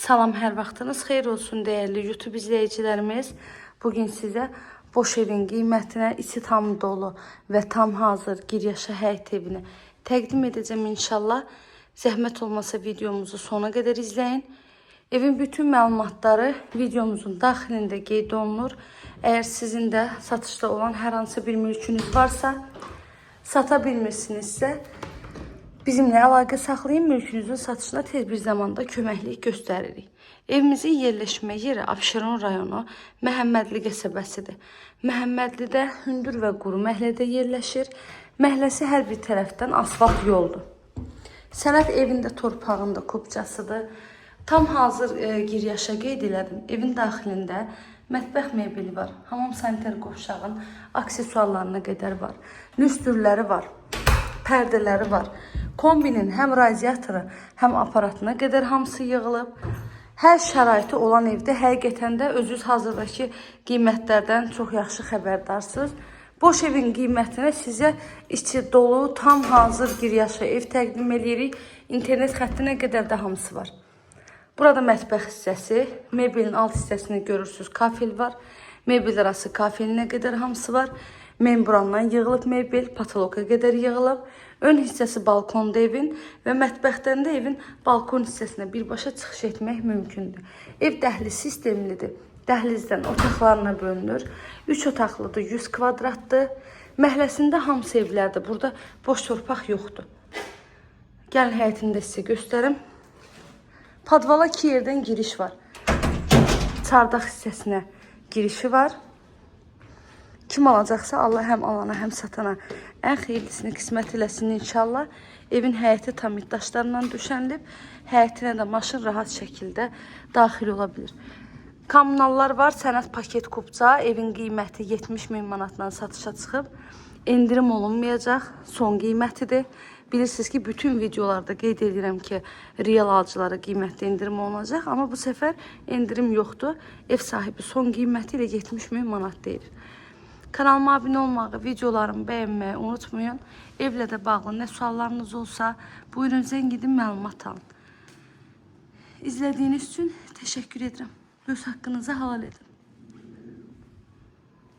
Salam, hər vaxtınız xeyir olsun dəyərli YouTube izləyicilərimiz. Bugün sizə boş evin qiymətinə içi tam dolu və tam hazır Giryaşa həyət evini təqdim edəcəm inşallah. Zəhmət olmasa videomuzu sona qədər izləyin. Evin bütün məlumatları videomuzun daxilində qeyd olunur. Əgər sizin də satışda olan hər hansı bir mülkünüz varsa, sata bilmirsinizsə, bizimlə əlaqə saxlayın, mülkünüzün satışına tez bir zamanda köməklik göstəririk. Evimizin yerləşmə yeri Abşeron rayonu Məhəmmədli qəsəbəsidir. Məhəmmədlidə hündür və quru məhəllədə yerləşir. Məhəlləsi hər bir tərəfdən asfalt yoldur. Sənəd evində torpağında kupçasıdır. Tam hazır giryaşa qeyd elədim. Evin daxilində mətbəx mebeli var. Hamam sanitar qovşağın aksesuarlarına qədər var. Lüstrləri var. Pərdələri var. Kombinin həm radiatoru, həm aparatına qədər hamısı yığılıb. Hər şəraiti olan evdə həqiqətən də özünüz hazırdakı qiymətlərdən çox yaxşı xəbərdarsınız. Boş evin qiymətinə sizə içi dolu, tam hazır giryaşa ev təqdim eləyirik. İnternet xəttinə qədər də hamısı var. Burada mətbəx hissəsi, mebelin alt hissəsini görürsüz, kafel var. Mebel arası kafelinə qədər hamısı var. Membrandan yığılıb mebel, patoloka qədər yığılıb. Ön hissəsi balkonda evin və mətbəxdən də evin balkon hissəsinə birbaşa çıxış etmək mümkündür. Ev dəhliz sistemlidir. Dəhlizdən otaqlarına bölünür. 3 otaqlıdır, 100 kvadratdır. Məhəlləsində hamısı evlərdir. Burada boş torpaq yoxdur. Gəlin həyətini də sizə göstərim. Podvala iki yerdən giriş var. Çardaq hissəsinə girişi var. Kim alacaqsa Allah həm alana, həm satana ən xeyirlisini qismət eləsin inşallah. Evin həyəti tam daşlarla döşənilib. Həyətinə də maşın rahat şəkildə daxil ola bilir. Kommunallar var, sənəd paket kupça, evin qiyməti 70 min manatdan satışa çıxıb. Endirim olunmayacaq, son qiymətidir. Bilirsiniz ki, bütün videolarda qeyd edirəm ki, real alıcılara qiymətdə endirim olunacaq, amma bu səfər endirim yoxdur. Ev sahibi son qiyməti ilə 70 min manat deyir. Kanalıma abunə olmağı, videolarımı bəyənməyi unutmayın. Evlə də bağlı nə suallarınız olsa, buyurun zəng edin, məlumat alın. İzlədiyiniz üçün təşəkkür edirəm. Öz haqqınızı halal edin.